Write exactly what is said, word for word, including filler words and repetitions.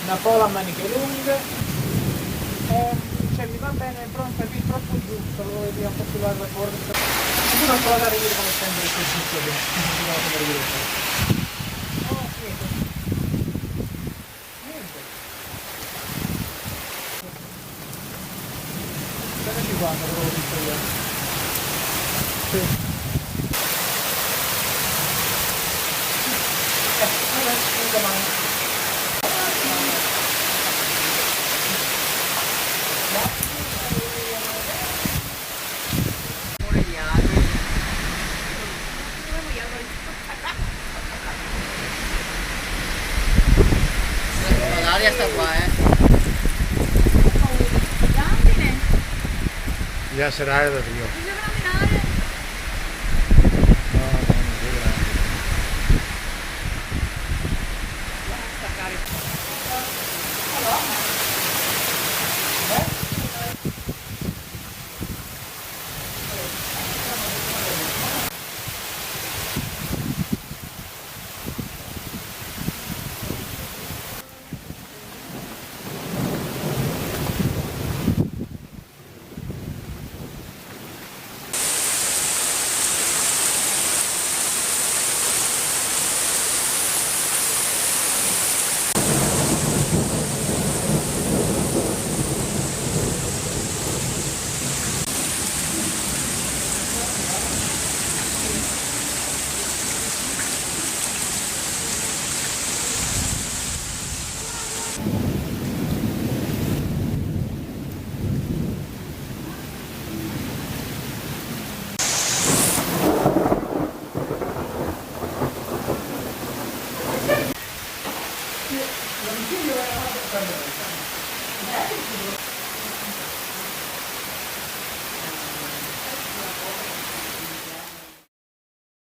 Una pola a maniche lunghe. Eh, cioè, mi va bene, però non capì, troppo giusto, lo volevo dire un po' più largo, forse. Comunque non provo a ridere come sempre, sto zitto, che non si trova come ridere. Oh, niente. Niente. Sedici e cinquanta, quello che ho visto io. Sì. Eh, vabbè, comunque, ma L'aria sta qua, eh. Bisogna serare da Dio. No, no, non è grande.